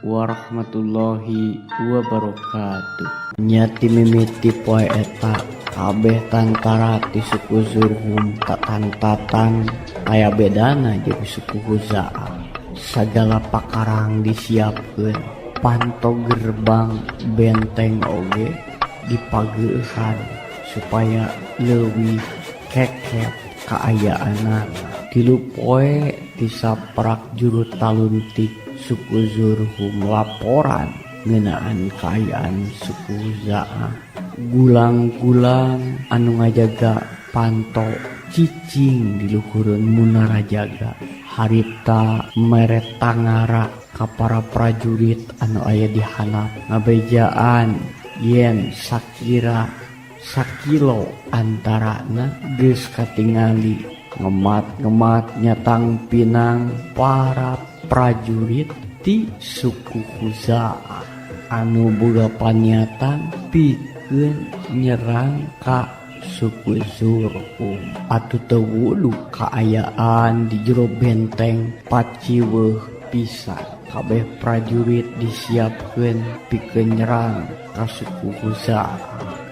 warahmatullahi wabarakatuh. Nya ti mimiti poe eta kabeh tantara ti suku Zurhum tatantatan aya bedana jeung suku Huzaah. Sagala pakarang disiapkeun, panto gerbang benteng oge dipageuhan supaya leuwih kekep kaayaanana. 3 poe tisaprak juru taluntik suku Zurhum laporan ngeunaan kaayaan suku Huzaah. Gulang-gulang anu ngajaga panto cicing di luhureun munara jaga. Harita mere tangara ka para prajurit anu aya di handap ngabejaan yen sakira sakilo antarana geus katingali ngemat-ngemat nyatang pinang para prajurit ti suku Huzaah anu boga paniatan pikeun nyerang ka suku Zurhum. Atuh teu wulu kaayaan di jero benteng paciweuh pisan. Kabeh prajurit disiapkeun pikeun nyerang ka suku Huzaah.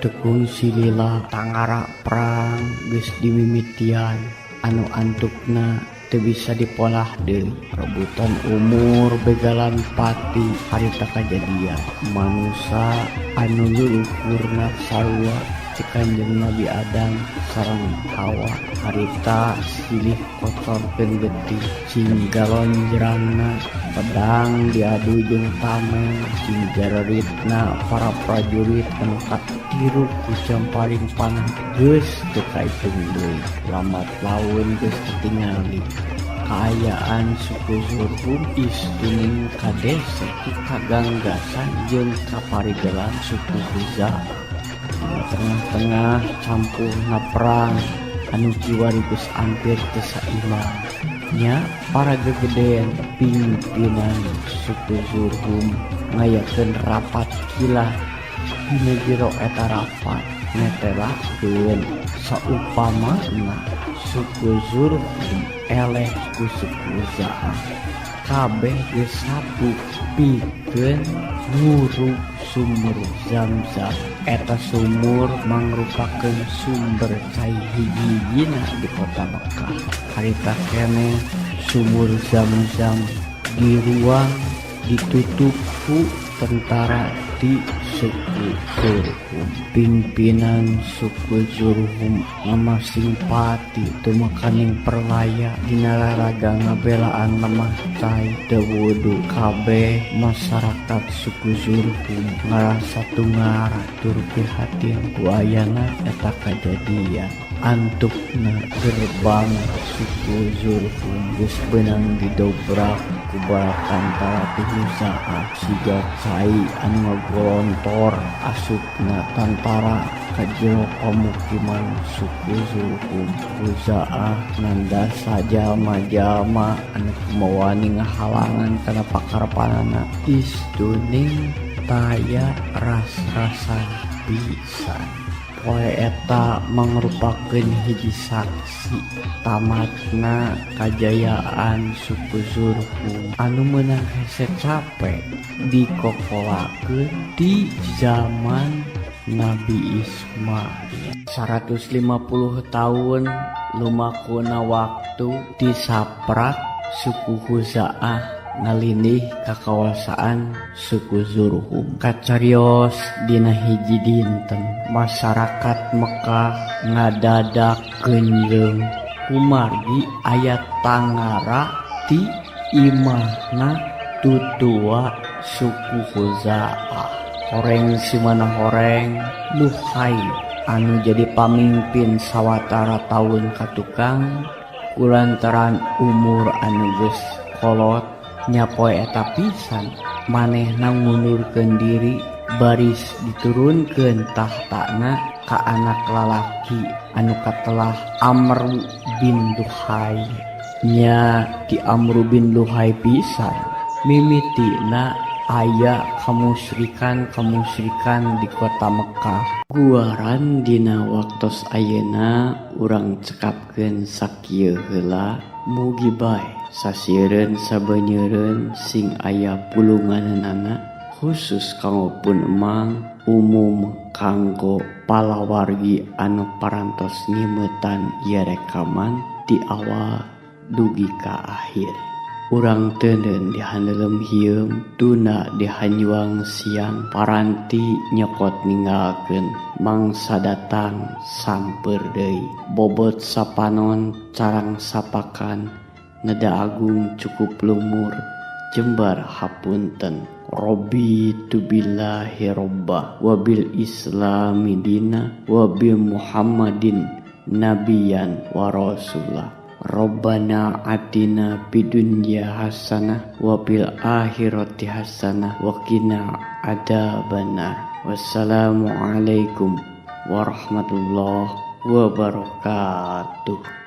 Teu kungsi lila tangara perang geus dimimitian anu antukna teu bisa dipolah deui. Rebutan umur begalan pati harita kajadian. Manusa anu luluhurna sarua ti Kanjeng Nabi Adam sareng Hawa harita silih kocorkeun getih cing galonjrangna pedang diadu jeung tameng cing jareritna para prajurit anu katiruk ku jamparing panah geus teu kaitung deui. Lambat laun geus katingali kaayaan suku Zurhum istuning kadesek ku kaganggasan jeung kaparigelan suku Huzaah. Tengah-tengah campuhna perang anu kiwari geus ampir teu saimbang nya para gegeden pimpinan suku Zurhum ngayakeun rapat kilah. Dina jero eta rapat netelakeun saupamana suku Zurhum eleh ku suku Huzaah kabeh geus sabuk pikeun ngurug sumur Zamzam. Eta sumur mangrupakeun sumber cai hiji-hijina di kota Mekah. Harita keneh sumur Zamzam diruang ditutup ku tentara ti suku Zurhum. Pimpinan suku Zurhum ngamasing pati teu makaning perlaya dina raraga ngabelaan lemah cai teu wudu. Kabeh masyarakat suku Zurhum ngarasa tungara tur prihatin ku ayana eta kajadian. Antukna gerbang suku Zurhum geus beunang didobrak ku bala tantara ti Huzaah. Siga cai anu ngagolontor asupna tantara ka jero pamukiman suku Zurhum. Huzaah nandasa jalma-jalma anu kumawani ngahalangan kana pakarepanana istuning taya ras-rasan pisan. Poe eta mangrupakeun hiji saksi tamatna kajayaan suku Zurhum anu meunang hese cape dikokolakeun di zaman Nabi Ismail. 150 tahun lumakuna waktu tisaprak suku Huzaah ngalindih ka kawasaan suku Zurhum. Kacarios dina hiji dinten masyarakat Mekah ngadadak genjreng kumargi aya tangara ti imahna tutua suku Huzaah. Horeng simana horeng Luhai anu jadi pamimpin sawatara taun katukang kulantaran umur anu geus kolot nya poe eta pisan manehna ngundurkeun diri baris diturunkeun tahtana ka anak lalaki anu katelah Amr bin Luhai. Nya ti Amr bin Luhai pisan mimitina aya kamusyrikan-kamusyrikan di kota Mekah. Guaran dina waktos ayeuna urang cekapkeun sakieu heula. Mugi bae sasieureun sabenyeureun sing aya pulunganana, khusus kanggo pun emang, umum kanggo palawargi anu parantos nyimetan ieu rekaman ti awal dugi ka akhir. Urang teuneun di handelem hieum, tuna di hanjuang siang, paranti nyokot ninggalkeun mangsa datang samper deui. Bobot sapanon, carang sapakan, neda agung cukup lumur, jembar hapunten. Raditu billahi robba wabil islami dina wabi Muhammadin nabiyan wa rasulah. Rabbana atina fid dunya hasanah wa fil akhirati hasanah wa qina adzabannar. Wassalamualaikum warahmatullahi wabarakatuh.